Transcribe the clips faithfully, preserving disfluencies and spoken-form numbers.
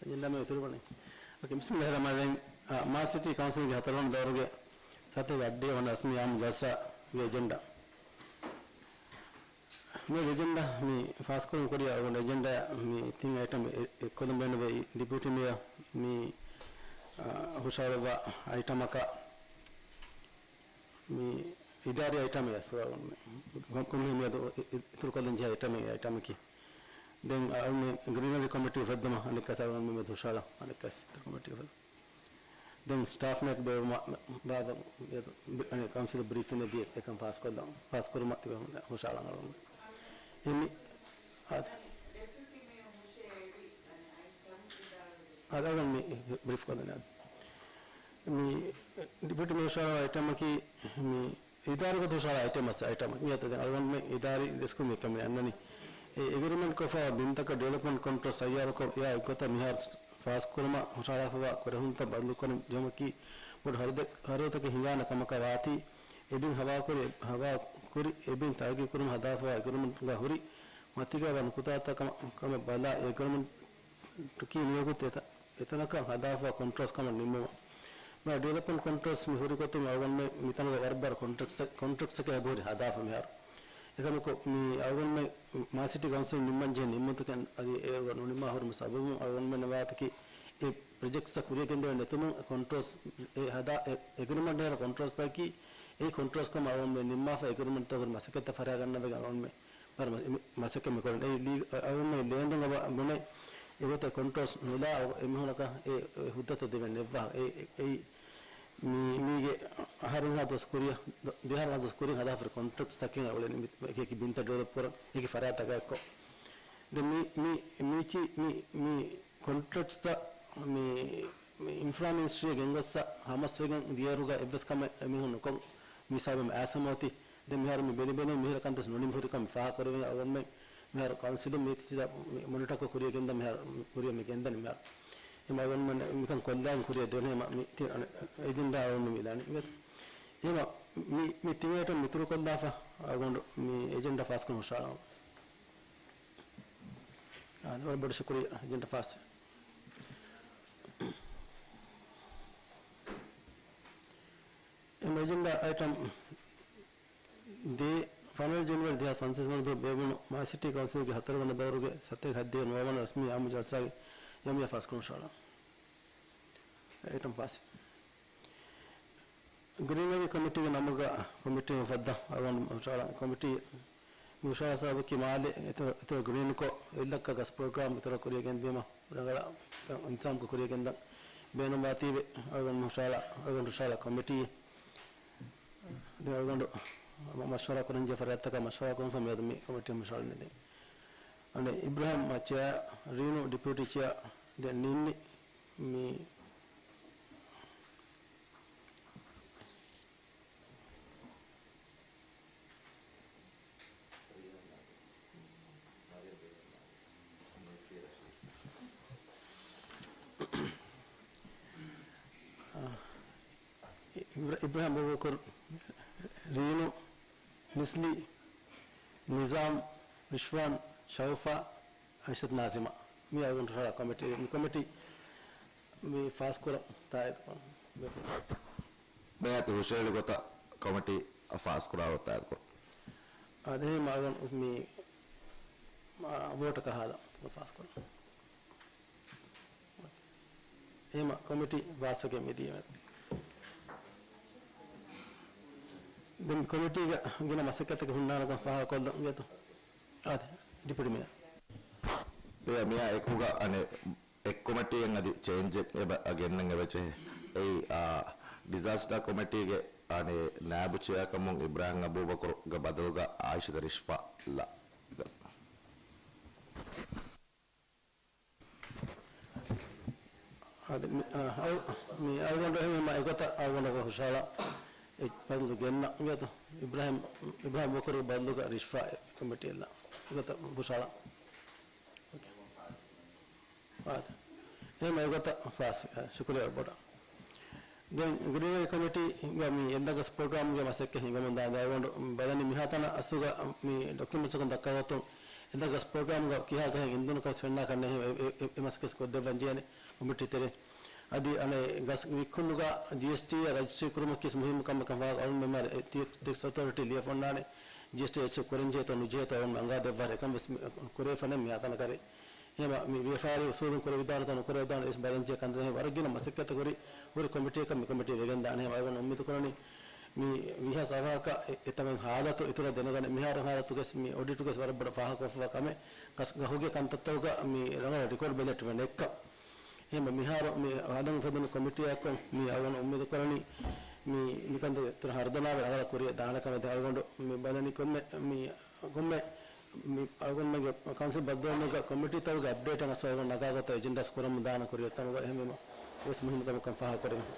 އެޖެންޑާ މި އިތުރުވަނީ. އޯކޭ، ބިސްމިއްލާހި ރަޙްމާނި ރަޙީމް. އާ، މާ ސިޓީ ކައުންސިލްގެ ހަތަރުވަނަ ދައުރުގެ ސަތޭކަ އަށްޑިހަ ވަނަ ރަސްމީ އާއްމު ޖަލްސާގެ އެޖެންޑާ. މި އެޖެންޑާ މި ފާސްކުރުން ކުރިއަށް އެޖެންޑާ މި ތިން އައިޓަމް އެ-، އެއްކޮށްލަން ބޭނުންވޭ. ޑިޕިއުޓީ މޭޔަރ މި، އާ، ހުށަހަޅުއްވާ އައިޓަމަކަށް މި އިދާރީ އައިޓަމެއް އަސްވަރު މި ކޮންމެ މިއަދު އި-، އި-، އިތުރުކޮށްލަން ޖެހޭ އައިޓަމެއް، އައިޓަމަކީ. ދެން އަޅުމެ ގްރީނަރީ ކޮމިޓީ އުފެއްދުމަށް އަނެއްކާސް އަޅުމެ މިއަދު ހުށަހަޅާ އަނެއްކާސް އިތުރު ކޮމިޓީ އުފެއްދުމަށް. ދެން ސްޓާފް ނައިޓް ބޭއްވުމަށް ބާއްވަން މިއަދު ބި-، އަނެއް ކައުންސިލް ބްރީފިން ދިޔަ އެކަން ފާސްކޮށްލަން، ފާސްކުރުމަށް ތިބެ ހުށަހަޅަން އަޅުމެ. އެ މި-، އާދެ. އާދެ، އަޅުމެ މި ބްރީފް ކޮށްލަން އާދެ. މި ޑިޕިއުޓީ މޭޔަރ ހުށަހަޅާ އައިޓަމަކީ މި އިދާރީ ގޮތުން ހުށަހަޅާ އައިޓަމް އަސް އައިޓަމް. މިއަދު ދެން އަޅުގަނޑުމެން އިދާރީ ދެސްކުން މި ކަމެއް އަންނަނީ. އެ އެގްރިމެންޓް ކޮށްފައިވާ ބިންތަކަށް ޑިވެލޮޕްމަންޓް ކޮންޓްރެކްޓް ތައްޔާރުކޮށް، އެއާ އެއްގޮތަށް މިހާރު ފާސްކުރުމަށް ހުށަހަޅާފައިވާ ކުރެހުންތައް ބަދަލުކުރަން ޖެހުމަކީ ބޮޑު ހަރަދެއް-، ހަރަދުތަކެއް ހިނގާނެ ކަމަކަށް ވާތީ، އެ ބިން ހަވާކުރި، ހަވާކުރި އެ ބިން ތަރައްގީކުރުމަށް ހަދާފައިވާ އެގްރިމެންޓްގަ ހުރި މަތީގަ ވާ ނުކުތާތައް ކަމަށް، ކަމަށް ބަލާ، އެ އެގްރިމެންޓް ޓުކީ މިވަގުތު އެތަ-، އެތަނަކަށް ހަދާފަ ކޮންޓްރެކްޓް ކަމަށް ނިންމުމަށް. މި ޑިވެލޮޕްމަންޓް ކޮންޓްރެކްޓް މި ހުރި ގޮތުން އަޅުގަނޑުމެން މިތަނުގަ ވަރަށް ބާރު ކޮންޓްރެކްޓްސް، ކޮންޓްރެކްޓްސް އެބަހުރި ހަދާފަ މިހާރު. އެކަމަކު މި އަޅުގަނޑުމެން މާ ސިޓީ ކައުންސިލް ނިންމަން ޖެހޭ ނިންމުމުތަކެއް އަދި އޭރުގަ ނުނިންމާ ހުރުމަށް ސަބަބުން އަޅުގަނޑުމެން ވާތަކީ އެ ޕްރޮޖެކްޓްސް ކުރިޔަށް ގެންދެވޭ ނެތުމުން ކޮންޓްރެކްޓްސް އެ ހަދާ އެ އެގްރިމެންޓް ހޭރަ ކޮންޓްރެކްޓްސް ތަކީ އެ ކޮންޓްރެކްޓްސް ކަމަށް އަޅުގަނޑުމެން ނިންމާފަ އެގްރިމެންޓް ތަކުރި މަސައްކަތްތައް ފަރިހަ ގަންނަވެގެން އަޅުގަނޑުމެން ވަރަށް މަ-، މަ-، މަސައްކަތް މި ކުރަން. އެއީ ލީ-، އަ-، އަޅުގަނޑުމެން ލޭންޑުން އަބަ ބުނެ، އެގޮތަށް ކޮންޓްރެކްޓްސް ނުލާ އެމީހުނަކަށް އެ، އެ ހުއްދަތައް ދެވެން ނެއްވާ. އެ، އެ، އެއީ މީ، މީގެ އަހަރެއްހާ ދުވަސް ކުރިއަށް، ދެ-، ދެއަހަރެއްހާ ދުވަސް ކުރިން ހަދާފަ ކޮންޓްރެކްޓްސް ތަކެއް އުޅެނީ މި-، އެކި ބިންތައް ޑިވެލޮޕް ކުރަން، އެކި ފަރާތްތަކާއެއްކޮށް. ދެން މި، މި، މީޗި، މި، މި ކޮންޓްރެކްޓްސްތައް މި، މި އިންފްރާ މިނިސްޓްރީއަށް ގެންގޮއްސަ ހަމަސްވެގެން ދިޔައިރުގަ އެއްވެސް ކަމެއް އެމީހުން ނުކޮށް މި ހިސާބަށް އައިސަމަ އޮތީ. ދެން މިހާރު މި ބެލި ބެލުން މިހިރަ ކަންތައް ނުނިމި ހުރިކަން ފާހަގަކުރެވެން އަޅުގަނޑުމެން މިހާރު ކައުންސިލުން މި ތި-، މި މޮނިޓަރކޮށް ކުރިޔަށް ގެންދަން މިހާރު ކުރިޔަށް މި ގެންދަނީ މިހާރު. އެމަ އަޅުގަނޑުމެން މިކަން ކޮށްލާން ކުރިޔަށް ދެވޭ ހަމަ މި ތި-، އަނެއް އެޖެންޑާ އަޅުގަނޑުމެން މި ލާނީ. އެމަ މި، މި ތިބޭޓަށް މިތުރުކޮށްލާފަ އަޅުގަނޑު މި އެޖެންޑާ ފާސްކުރަން ހުށަހަޅަން. އާ، ވަރަށް ބޮޑު ޝުކުރިއްޔާ އެޖެންޑާ ފާސް. އެމަ އެޖެންޑާ އައިޓަމް ދޭއް، ފަނަރަ ޖަނަވަރީ ދެހާސް ފަންސާސް ވަނަ ދުވަހު ބޭއްވުނު މާ ސިޓީ ކައުންސިލްގެ ހަތަރު ވަނަ ދައުރުގެ ސަތޭކަ ހަތްދިހަ ނުވަ ވަނަ ރަސްމީ އާއްމު ޖަލްސާގެ ޔަމިޔާ ފާސްކުރުން ޝާޅާ. އައިޓަމް ފާސް. ގްރީނަރީ ކޮމިޓީގެ ނަމުގަ ކޮމިޓީ އުފައްދާ އަޅުގަނޑު ހުށަހަޅާ ކޮމިޓީ މި ހުށަހަޅާ ސަބަބަކީ މާލެ އިތުރަށް، އިތުރަށް ގްރީންކޮށް އެއްލައްކަ ގަސް ޕްރޮގްރާމް އިތުރަށް ކުރިޔަށް ގެންދިޔުމަށް ރަނގަޅަށް އިންތިޒާމްކޮށް ކުރިޔަށް ގެންދަން ބޭނުންވާތީވެ އަޅުގަނޑު ހުށަހަޅާ، އަޅުގަނޑު ހުށަހަޅާ ކޮމިޓީ ދެން އަޅުގަނޑު މަ-، މަޝްވަރާ ކުރަންޖެހޭ ފަރާތްތަކާ މަޝްވަރާ ކުރުންފަ މިއަދު މި ކޮމިޓީ ހުށަހަޅަނީ. ދެން އަނެއް އިބްރާހިމް ޗެއާ، ރީނު ޑިޕިއުޓީ ޗެއާ، ދެން ނިންނި މި އިބްރ-، އިބްރާހިމް އަބޫބަކުރު، ރީނު، ނިސްލީ، ނިޒާމް، ރިޝްވާން، ޝައުފާ، އައިޝަތު ނާޒިމާ. މި އަޅުގަނޑު ހުށަހަޅާ ކޮމިޓީ، މި ކޮމިޓީ މި ފާސްކުރަން ތާއީދުކުރަން. މި އަތު ހުށަހެޅި ގޮތަށް ކޮމިޓީ ފާސްކުރާ ގޮތަށް ތާއީދުކުރަން. އާދެ، މި އަޅުގަނޑު މި، މާ، ވޯޓަކަށް ހާލަން ފާސްކުރަން. އެހެމަ ކޮމިޓީ ފާސްވެގެން މިދިޔަ. ދެން ކޮމިޓީގަ ގިނަ މަސައްކަތެއް ހުންނާނެކަން ފާހަގަކޮށްލަން ވިޔަތޯ؟ އާދެ، ޑިޕިއުޓީ މޭޔަރ. އެ މިއާ އެކުގަ އަނެއް އެއް ކޮމިޓީއެއް އަދި ޗޭންޖެއް އެބަ ގެންނަން އެބަޖެހޭ. އެއީ، އާ، ޑިޒާސްޓާ ކޮމިޓީގެ އަނެއް ނާއިބު ޗެއާކަމުން އިބްރާހިމް އަބޫބަކުރުގެ ބަދަލުގަ އާއިޝަތު ރިޝްފާ ލަ. އާދެ، މި-، އާ، އަޅު-، މި އަޅުގަނޑު އެހެންވީމަ އެގޮތަށް އަޅުގަނޑަށް ހުށަހަޅާ އެއް ބަދަލު ގެންނަ އިނގޭތޯ؟ އިބްރާހިމް، އިބްރާހިމް ބަކުރު ބަދަލުގަ ރިޝްފާ ކޮމިޓީއެއްލަ އެގޮތަށް ހުށަހަޅާ. އޯކޭ. އާދެ. އެހެން އެގޮތަށް ފާސް، ޝުކުރިއްޔާ ބޮޑަށް. ދެން ގްރީނަރީ ކޮމިޓީގަ މި އެއްލައްކަ ގަސް ޕްރޮގްރާމްގެ މަސައްކަތް ހިނގަމުންދާނެ އަޅުގަނޑު ބަލަނީ މިހާތަނަށް އަސްލުގަ މި ޑޮކިއުމެންޓްސްތަކުން ދައްކާ ގޮތުން އެނދުގަސް ޕްރޮގްރާމްގަ ކިހާ ގަހެއް އިންދުނުކަން ފެންނާކަށް ނެހެން އެ، އެ، އެ، އެ މަސައްކަތް ކޮށްދެއްވަން ޖެހޭނެ ކޮމިޓީ ތެރެއިން. އަދި އަނެއް ގަސް ވިއްކުމުގަ ޖީއެސްޓީއަށް ރަޖިސްޓްރީ ކުރުމަކީ މުހިއްމު ކަމެއް ކަމަށް ފާހަގަ އަޅުން މި މިހާރު ޓެކްސް އޮތޯރިޓީ ލިޔެފޮންނާނެ ޖީއެސްޓީ އެއްޗެއް ކުރަންޖެހޭތޯ ނުޖެހޭތޯ އަޅުން އަނގާ ދެއްވާ އެކަން ވެސް މި ކުރެވިފަ ނެތް މި އާ ތަނަކަށް. އެހެންވީމަ މި ވިޔަފާރީ އުސޫލުން ކުރެވިދާނެތޯ ނުކުރެވިދާނެ އެސް ބަލަންޖެހޭ ކަންތައް ވަރަށް ގިނަ މަސައްކަތްތައް ކުރި، ހުރި ކޮމިޓީއަކަށް މި ކޮމިޓީ ވެގެންދާނެ. އަޅުގަނޑު އުއްމީދު ކުރަނީ މި ވީހާވެސް އަވަހަކަށް އެ، އެތަނުގެ ހާލަތު އިތުރަށް ދެނެގަނެ، މިހާރު ހާލަތުގަސް މި އޮޑިޓުގަސް ވަރަށް ބޮޑަށް ފާހަގަކޮށްފަ ކަމެއް ގަސް ގަހުގެ ކަންތައްތަކުގަ މި ރަނގަޅަށް ރިކޯޑް ބެލެޓް ވެ ނެއްކަ. އެހެންވީމަ މިހާރު މި ހަދަން އުފެދުނު ކޮމިޓީއަކުން މި އަޅުގަނޑު އުއްމީދު ކުރަނީ މި، މިކަންތައް އިތުރަށް ހަރުދަނާވެ ރަނގަޅަށް ކުރިއަށް ދާނެ ކަމެއް ދެން އަޅުގަނޑު މި ބަލަނީ ކޮންމެ މި ކޮންމެ މި އަޅުގަނޑުމެންގެ ކައުންސިލް ބައްދަލުވުމުގަ ކޮމިޓީތަކުގެ އަޕްޑޭޓެއް އަސް އަޅުގަނޑު ނަގާގަތަ އެޖެންޑާސް ކުރަމުން ދާނަ ކުރިއަށް ތަނުގަ އެހެންވީމަ ވެސް މުހިންމު ކަމެއް ކަން ފާހަގަ ކުރެވެން.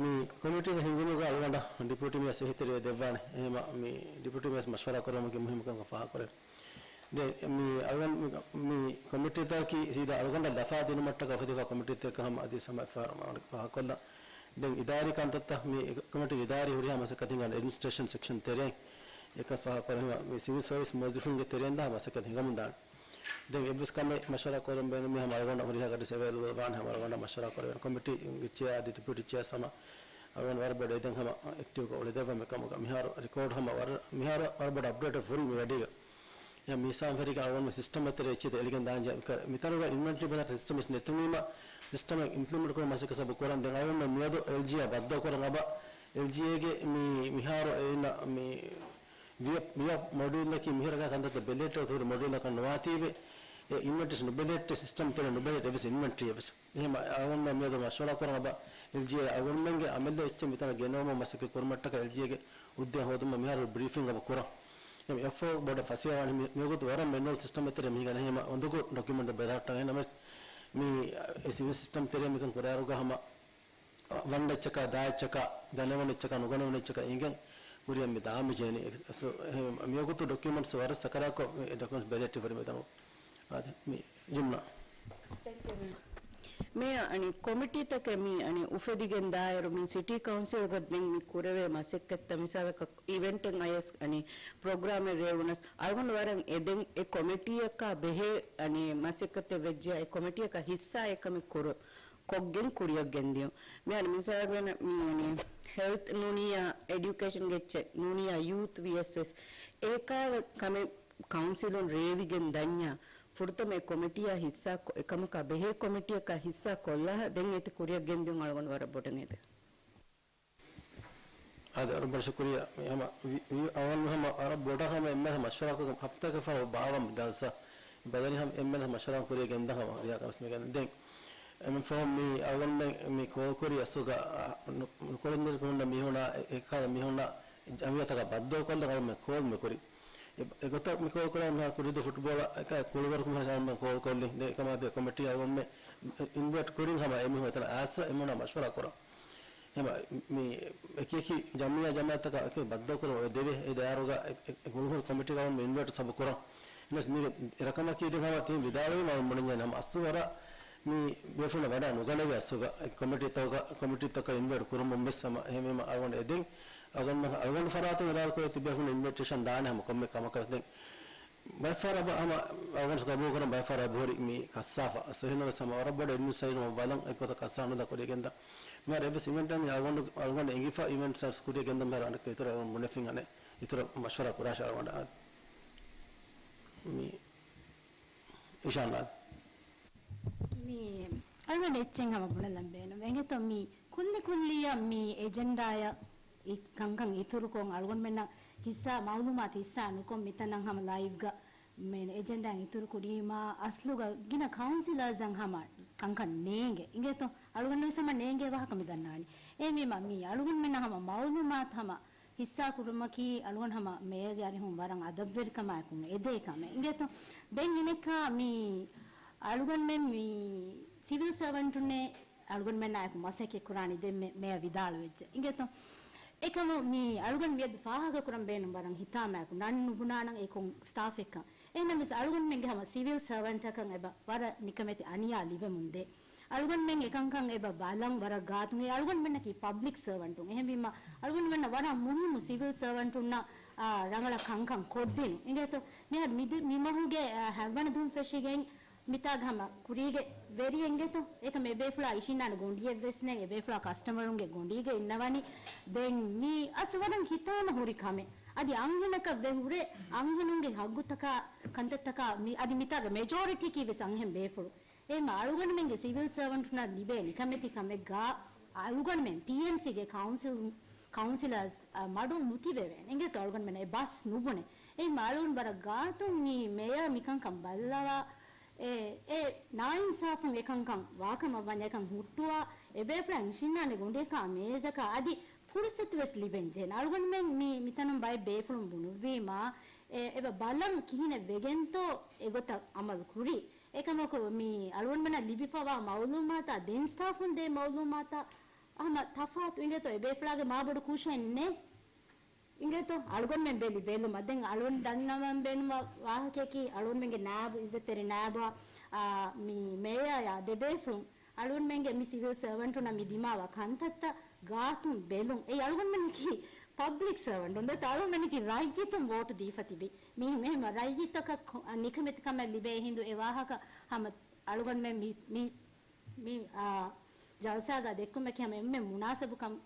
މި ކޮމިޓީގެ ހިންގުމުގަ އަޅުގަނޑަށް ޑިޕިއުޓީ މޭޔަރ އެހީތެރިވެ ދެއްވާނެ. އެހެންވީމަ މި ޑިޕިއުޓީ މޭޔަރ މަޝްވަރާ ކުރުމުގެ މުހިންމުކަން ފާހަގަކުރޭ. ދެން މި އަޅުގަނޑު މި، މި ކޮމިޓީތަކަކީ ސީދާ އަޅުގަނޑަށް ލަފާ ދިނުމަށްޓަކާ އުފެދިފާ ކޮމިޓީތަކެއް ހަމަ އަދި ހަމަ ފާހަގަކޮށްލަން. ދެން އިދާރީ ކަންތައްތައް މި ކޮމިޓީގެ އިދާރީ ހުރިހާ މަސައްކަތް ހިނގާނެ އެޑްމިނިސްޓްރޭޝަން ސެކްޝަން ތެރެއިން. އެކަން ފާހަގަކުރެވުމަށް މި ސިވިލް ސަރވިސް މުވައްޒަފުންގެ ތެރެއިން ދާ މަސައްކަތް ހިނގަމުންދާނެ. ދެން އެއްވެސް ކަމެއް މަޝްވަރާ ކުރަން ބޭނުމީ ހަމަ އަޅުގަނޑަށް ހުރިހާ ގަޑި ސެވޭލުވާނެ ހަމަ އަޅުގަނޑަށް މަޝްވަރާ ކުރެވޭނެ. ކޮމިޓީގެ ޗެއާ އަދި ޑެޕިއުޓީ ޗެއާ ހަމަ އަޅުގަނޑު ވަރަށް ބޮޑަށް އެދެން ހަމަ އެކްޓިވްކޮށް އުޅެދެއްވަމެ ކަމުގަ މިހާރު ރިކޯޑް ހަމަ ވަރަށް، މިހާރު ވަރަށް ބޮޑަށް އަޕްޑޭޓެއް ހުރީ މި ގަޑީގަ. އެ މީސާން ފެރިގެ އަޅުގަނޑު ސިސްޓަމް އެތެރެ އެއްޗެތި އެޅިގެން ދާން ޖެހޭ. މިތަނުގަ އިންވެންޓްރީ ބެލެޓް ސިސްޓަމް ވެސް ނެތުނީމަ ސިސްޓަމެއް އިމްޕްލިމެންޓް ކުރުމަށް މަސައްކަތް ސަބު ކުރަން. ދެން އަޅުގަނޑު މިއަދު އެލްޖީއާ ބައްދަލު ކުރަން އަބަ އެލްޖީއޭގެ މި، މިހާރު އޭނަ މި ވިޔަ، ވިޔަ މޮޑިއުލަކީ މިހިރަކާ ކަންތައްތައް ބެލެހެއްޓޭ ހުރި މޮޑިއުލަކަށް ނުވާތީވެ، އެ އިންވެންޓްރީސް ނުބެލެހެއްޓޭ ސިސްޓަމް ތެރެ ނުބެލެހެއްޓޭ އެއްވެސް އިންވެންޓްރީއެއް ވެސް. އެހެން އަޅުގަނޑު މިއަދު މަޝްވަރާ ކުރަން އަބަ އެލްޖީއޭ އަޅުގަނޑުމެންގެ އަމަލު އެއްޗެއް މިތަނަށް ގެނައުމަށް މަސައްކަތް ކުރުމަށްޓަކާ އެލްޖީއޭގެ އުއްދޭ ހޯދުމަށް މިހާރު ބްރީފިން އަބަ ކުރަން. އެ އެފްއޯ ބޮޑަށް ފަސޭހަވާނެ މި، މިވަގުތު ވަރަށް މެނުއަލް ސިސްޓަމް އެތެރެ މިހިނގަނެ ހޭމަ އުނދަގޫ ޑޮކިއުމެންޓް ބެލެހެއްޓަން. އެހެންނަމަވެސް މި އެ ސިވިލް ސިސްޓަމް ތެރޭ މިކަން ކުރާއިރުގަ ހަމަ ވަންނަ އެއްޗަކާ، ދާ އެއްޗަކާ، ދަނެވަން އެއްޗަކާ، ނުގަނެވަން އެއްޗަކާ އިނގެން ކުރިއަށް މި ދާމި ޖެހެނީ. އެ، އެ، މިވަގުތު ޑޮކިއުމެންޓްސް ވަރަށް ސަކަރާތްކޮށް މި ޑޮކިއުމެންޓްސް ބެލެހެއްޓި ހުރި މިތަނު. އާދެ، މި ޖުމްނާ. ތެންކް ޔޫ މޭޔަރ. މޭޔަރ، އަނި ކޮމިޓީތަކެއް މި އަނި އުފެދިގެން ދާއިރު މި ސިޓީ ކައުންސިލްގަ ދެން މި ކުރެވޭ މަސައްކަތްތައް މިސާލަކަށް އިވެންޓެއް އަޔަސް އަނި ޕްރޮގްރާމެއް ރޭވުނަސް އަޅުގަނޑު ވަރަށް އެދެން އެ ކޮމިޓީއަކާ ބެހޭ އަނި މަސައްކަތެއް ވެއްޖެޔާ އެ ކޮމިޓީއަކާ ހިއްސާ އެކަމެއް ކުރު، ކޮށްގެން ކުރިއަށް ގެންދިޔުން. މިހާރު މިސާލަކަށް ވަންޏާ މި އަނި ހެލްތް ނޫނިއްޔާ އެޑިއުކޭޝަންގެ އެއްޗެއް ނޫނިއްޔާ ޔޫތު ވިޔަސް ވެސް އެކާ ކަމެއް ކައުންސިލުން ރޭވިގެން ދަންޏާ ފުރަތަމަ އެ ކޮމިޓީއާ ހިއްސާ ކޮ، އެކަމަކާ ބެހޭ ކޮމިޓީއަކާ ހިއްސާ ކޮށްލާ ދެން އޭތި ކުރިއަށް ގެންދިޔުން އަޅުގަނޑު ވަރަށް ބޮޑަށް އެދެން. އާދެ، ވަރަށް ބޮޑަށް ޝުކުރިއްޔާ. މި ހަމަ ވި، ވި، އަވަން ހަމަ ވަރަށް ބޮޑަށް ހަމަ އެންމެން މަޝްވަރާކޮށް ހަފްތާގެ ފަހަރު ބާވަން ޖަލްސާ ބަލަނީ ހަމަ އެންމެން މަޝްވަރާ ކުރިއަށް ގެންދާ ހަމަ ރިޔާ ކަމެސް މި ގެން ދެން. އެންމެން ފަހުން މި އަޅުގަނޑުމެން މި ކޯލް ކުރި އަސްލުގަ، އަ، ނު، ނުކުޅެންދެން ހުންނަ މީހުނާ އެ، އެކާލަ މީހުންނާ ޖަމިއްޔާތަކާ ބައްދަލުކޮށްލަން އަޅުގަނޑުމެން ކޯލް މި ކުރި. އެ، އެގޮތަށް މި ކޯލް ކުރާ މިހާރު ކުރީދޫ ފުޓްބޯޅަ އެކާ ކުޅިވަރު ކުރުމަށް އަޅުގަނޑުމެން ކޯލް ކޮށްލި. ދެން އެކަމާ ބެ ކޮމިޓީ އަޅުގަނޑުމެން އިންވައިޓް ކުރިން ހަމަ އެ މީހުން އެތަނަށް އައިސް އެމީހުނާ މަޝްވަރާ ކުރަން. އެހެންވީމަ މި އެކި އެކި ޖަމިއްޔާ ޖަމާއަތްތަކާ އެކި ބައްދަލުކުރަން އޮވެ ދެވޭ. އެ ދާއިރުގަ އެ، އެ، އެ ގުޅުންހުރި ކޮމިޓީގަ އަޅުގަނޑު އިންވައިޓް ސަބު ކުރަން. އެންވެސް މީގެ އެރަކަމަކީ ދެން ހަމަ ތިން ވިދާޅުވީމަ އަޅުގަނޑު ބުނަންޖެހޭނެ ހަމަ އަސްލު ވަރަށް މި ބޭފުޅުންނަށް ވަޑައި ނުގަނެވޭ އަސްލުގަ އެ ކޮމިޓީތަކަށް، ކޮމިޓީތަކަށް އިންވައިޓް ކުރުމުން ވެސް ހަމަ. އެހެންވީމަ އަޅުގަނޑު އެދެން އަޅުގަނޑު، އަޅުގަނޑު ފަރާތުން އިރާދަކުރެއްވި ތިބޭފުޅުން އިންވިޓޭޝަން ދާނެ ހަމަ ކޮންމެ ކަމަކަށް. ދެން ބައެއްފަހަރު އަބަ ހަމަ އަޅުގަނޑު ގަބޫލުކުރަން ބައެއްފަހަރު އަބަހުރި މި ކައްސާފަ. އެހެންނަމަވެސް ހަމަ ވަރަށް ބޮޑަށް އެޑްމިނިސްޓްރޭޝަން ބަލަން އެއްގޮތަށް ކައްސާ ނުލާ ކުރިއަށް ގެންދާ. މިހާރު އެއްވެސް އިވެންޓެއް ނެތް އަޅުގަނޑު، އަޅުގަނޑު އެނގިފަ އިވެންޓް ސަރވިސް ކުރިއަށް ގެންދަން މިހާރު އަނެއްކާ އިތުރަށް އަޅުގަނޑު ބުނެފިން އަނެއް އިތުރަށް މަޝްވަރާ ކުރާށޭ އަޅުގަނޑަށް. މި އިޝާން އާދެ. މި އަޅުގަނޑު އެއްޗެއް ހަމަ ބުނެލަން ބޭނުން. އެނގޭތޯ މި ކުއްލި ކުއްލިއަށް މި އެޖެންޑާއަށް އި، ކަންކަން އިތުރުކޮށް އަޅުގަނޑުމެންނަށް ހިއްސާ މައުލޫމާތު ހިއްސާ ނުކޮށް މިތަނަށް ހަމަ ލައިވްގަ މި އެޖެންޑާއިން އިތުރު ކުރީމާ އަސްލުގަ ގިނަ ކައުންސިލަރސްއަށް ހަމަ ކަންކަން ނޭނގެ. އިނގޭތޯ އަޅުގަނޑު ވެސް ހަމަ ނޭނގޭ ވާހަކަ މި ދަންނާނީ. އެހެންވީމަ މި އަޅުގަނޑުމެންނަށް ހަމަ މައުލޫމާތު ހަމަ ހިއްސާ ކުރުމަކީ އަޅުގަނޑު ހަމަ މޭޔަރގެ އަރިހުން ވަރަށް އަދަބުވެރިކަމާއެކު އެދޭ ކަމެއް. އިނގޭތޯ ދެން އިނެއްކާ މި އަޅުގަނޑުމެން މި ސިވިލް ސަރވަންޓުންނޭ އަޅުގަނޑުމެންނާއެކު މަސައްކަތް ކުރާނީ ދެން މެ، މޭޔަރ ވިދާޅުވެއްޖެ. އިނގޭތޯ އެކަމު މި އަޅުގަނޑު މިއަދު ފާހަގަކުރަން ބޭނުން ވަރަށް ހިތާމައަކު ނަން ނުބުނާނަން އެކޮން ސްޓާފެއްކަން. އެހެންނަމަވެސް އަޅުގަނޑުމެންގެ ހަމަ ސިވިލް ސަރވަންޓަކަށް އެބަ ވަރަށް ނިކަމެތި އަނިޔާ ލިބެމުން ދޭ. އަޅުގަނޑުމެން އެކަންކަން އެބަ ބަލަން ވަރަށް ގާތުން. އެ އަޅުގަނޑުމެންނަކީ ޕަބްލިކް ސަރވަންޓުން. އެހެންވީމަ އަޅުގަނޑުމެންނަށް ވަރަށް މުހިއްމު ސިވިލް ސަރވަންޓުންނަށް، އާ، ރަނގަޅަށް ކަންކަން ކޮށްދިނުން. އިނގޭތޯ؟ މިހާރު މިދި-، މިމަހުގެ، އާ، ހަތްވަނަ ދުވަހުން ފެށިގެން މިތާގަ ހަމަ ކުރީގެ ވެރި އިނގޭތޯ؟ އެކަމް އެބޭފުޅާ އިށިންނާނެ ގޮނޑިއެއްވެސް ނެތް. އެބޭފުޅާ ކަސްޓަމަރުންގެ ގޮނޑީގަ އިންނަވަނީ. ދެން މީ އަސް ވަރަށް ހިތާމަ ހުރި ކަމެއް. އަދި އަންހެނަކަށް ވެ ހުރެ އަންހެނުންގެ ހައްގުތަކާ ކަންތައްތަކާ މި-، އަދި މިތާގެ މެޖޯރިޓީއަކީ ވެސް އަންހެން ބޭފުޅުން. އެހެންމަ އަޅުގަނޑުމެންގެ ސިވިލް ސަރވަންޓުންނަށް ލިބޭ ނިކަމެތި ކަމެއްގަ އަޅުގަނޑުމެން ޕީއެންސީގެ ކައުންސިލް، ކައުންސިލަރސް، އަ، މަޑުން ނުތިބެވޭނެ. އިނގޭތޯ އަޅުގަނޑުމެން އެ ބަސް ނުބުނެ. އެހެންމަ އަޅުގަނޑު ވަރަށް ގާތުން މި މޭޔަރ މިކަންކަން ބައްލަވާ، އެ، އެ ނާއިންސާފުން އެކަންކަން ވާކަމަށް ވަންޏާ އެކަން ހުއްޓުވާ، އެބޭފުޅާ އިށިންނާނެ ގޮނޑިއަކާ މޭޒަކާ އަދި ފުރުސަތު ވެސް ލިބެން ޖެހޭނެ. އަޅުގަނޑުމެން މި، މިތަނުން ބައެއް ބޭފުޅުން ބުނުއްވީމާ، އެ، އެބަ ބަލަން ކިހިނެއް ވެގެންތޯ އެގޮތަށް އަމަލު ކުރީ. އެކަމަކު މި އަޅުގަނޑުމެންނަށް ލިބިފަވާ މައުލޫމާތާ ދެން ސްޓާފުން ދޭ މައުލޫމާތާ ހަމަ ތަފާތު އިނގޭތޯ؟ އެބޭފުޅާގެ މާބޮޑު ކުށެއް ނެތް. އިނގޭތޯ؟ އަޅުގަނޑުމެން ބެލި ބެލުމަށް. ދެން އަޅުގަނޑު ދަންނަވަން ބޭނުންވާ ވާހަކަޔަކީ، އަޅުގަނޑުމެންގެ ނާއިބު އިއްޒަތްތެރި ނާއިބާ، އާ، މި މޭޔާޔާ ދެ ބޭފުޅުން އަޅުގަނޑުމެންގެ މި ސިވިލް ސަރވަންޓުންނަށް މި ދިމާވާ ކަންތައްތައް ގާތުން ބެލުން. އެއީ އަޅުގަނޑުމެންނަކީ ޕަބްލިކް ސަރވަންޓުން. ދެން އަޅުގަނޑުމެންނަކީ ރައްޔިތުން ވޯޓު ދީފަ ތިބި މީހުން. އެހެންވީމަ ރައްޔިތަކަށް ކޮ-، ނިކަމެތިކަމެއް ލިބޭ ހިނދު އެ ވާހަކަ ހަމަ އަޅުގަނޑުމެން މި، މި، މި، އާ، ޖަލްސާގަ ދެއްކުމަކީ ހަމަ އެންމެ މުނާސަބުކަން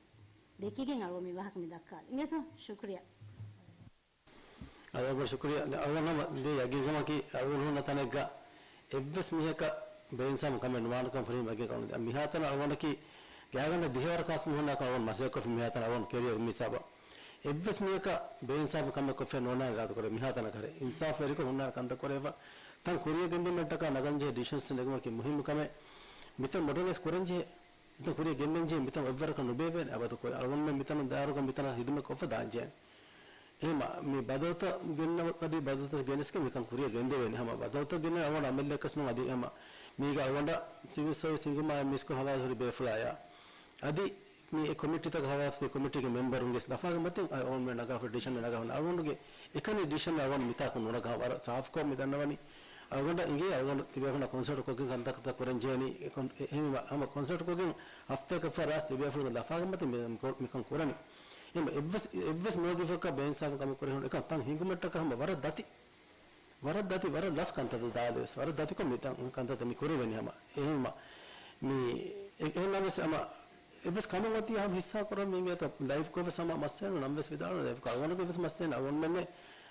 ދެކިގެން އަޅުގަނޑު މި ވާހަކަ މި ދައްކާލީ. އިނގޭތޯ؟ ޝުކުރިއްޔާ. އަޅުގަނޑު ޝުކުރިއްޔާ. އަޅުގަނޑު ހަމަ ދޭ ޔަގީންކަމަކީ އަޅުގަނޑު ހުންނަ ތަނެއްގަ އެއްވެސް މީހަކަށް ބޭއިންސާފު ކަމެއް ނުވާނެކަން ފުރިހަމަ ޔަގީންކަމުން. މިހާތަނަށް އަޅުގަނޑަކީ ގާތްގަނޑަށް ދިހަވަރަކަށް މި ހުންނާކަން އަޅުގަނޑު މަސައްކަތްކޮށްފި މިހާތަނަށް އަޅުގަނޑު ކެރިއަރު މިސާބަށް. އެއްވެސް މީހަކަށް ބޭއިންސާފު ކަމެއް ކޮށްފައެއް ނޯންނާނެ ގާތުކުރެ މިހާތަނަށް ކަރެ. އިންސާފުވެރިކޮށް ހުންނާނެ ކަންތައް ކުރެވިފަ. ތަން ކުރިއަށް ގެންދިއުމަށްޓަކާ ނަގަންޖެހޭ ޑިސިޝަންސް ނެގުމަކީ މުހިއްމު ކަމެއް. މިތަން މޮޑަނައިޒް ކުރަންޖެހޭ. މިތަން ކުރިއަށް ގެންދަންޖެހޭ. މިތަން އެއްވަރަކަށް ނުބޭއްވޭނެ އަބަދު ކޮށް. އަޅުގަނޑުމެން މިތަނުން ދާއިރުކޮށް މިތަނަށް ހިދުމަތް ކޮށްފަ ދާންޖެހޭނެ. އެހެންމަ މި ބަދަލުތައް ގެންނަ ގަޑި ބަދަލުތައް ގެނެސްގެން މިކަން ކުރިއަށް ގެންދެވޭނެ. ހަމަ ބަދަލުތައް ގެންނަ އަޅުގަނޑު އަމިއްލައަކަސް ނޫން. އަދި ހަމަ މީގަ އަޅުގަނޑަށް ސިވިލް ސަރވިސް ހިންގުމާއި މިސްކޮށް ހަވާލު ހުރި ބޭފުޅާޔާ އަދި މި އެ ކޮމިޓީތަކަށް ހަވާލު ކޮމިޓީގެ މެމްބަރުންގެ ލަފާގެ މަތިން އަޅުގަނޑުމެން ނަގާފަ ޑިސިޝަން ނަގާފަ އަޅުގަނޑުގެ އެކަނި ޑިސިޝަން އަޅުގަނޑު މިތާކު ނުނަގާ ވަރަށް ސާފުކޮށް މި ދަންނަވަނީ. އަޅުގަނޑަށް އިނގޭ އަޅުގަނޑު ތިބޭފުޅުންނާ ކޮންސަލްޓް ކޮށްގެން ކަންތައްތައް ކުރަން ޖެހޭނީ. އެކަން އެ-، އެހެންވީމަ ހަމަ ކޮންސަލްޓް ކޮށްގެން ހަފްތާއަކަށް ފަހު ރާސް ތިބޭފުޅުންގެ ލަފާގެ މަތިން މި-، މިކަން ކުރަނީ. އެހެންވީމަ އެއްވެސް، އެއްވެސް މުވައްޒަފަކަށް ބޭއިންސާފު ކަމެއް ކުރެވުނު އެކަން ތަން ހިނގުމަށްޓަކާ ހަމަ ވަރަށް ދަތި. ވަރަށް ދަތި، ވަރަށް ލަސް ކަންތައްތައް ދާލެވެސް، ވަރަށް ދަތިކޮށް މި ތަން ކަންތައްތައް މި ކުރެވެނީ ހަމަ. އެހެންވީމަ މި އެ-، އެހެންނަމަވެސް ހަމަ އެއްވެސް ކަމެއް އޮތީ ހަމަ ހިއްސާ ކުރަން މި އިނގޭތޯ ލައިވްކޮށް ވެސް ހަމަ މައްސަލަ ނަމަވެސް ވިދާޅުވެ ލައިވްކޮށް އަޅުގަނޑުގެ ވެސް މައްސަލަ އަޅުގަނޑުމެންނެ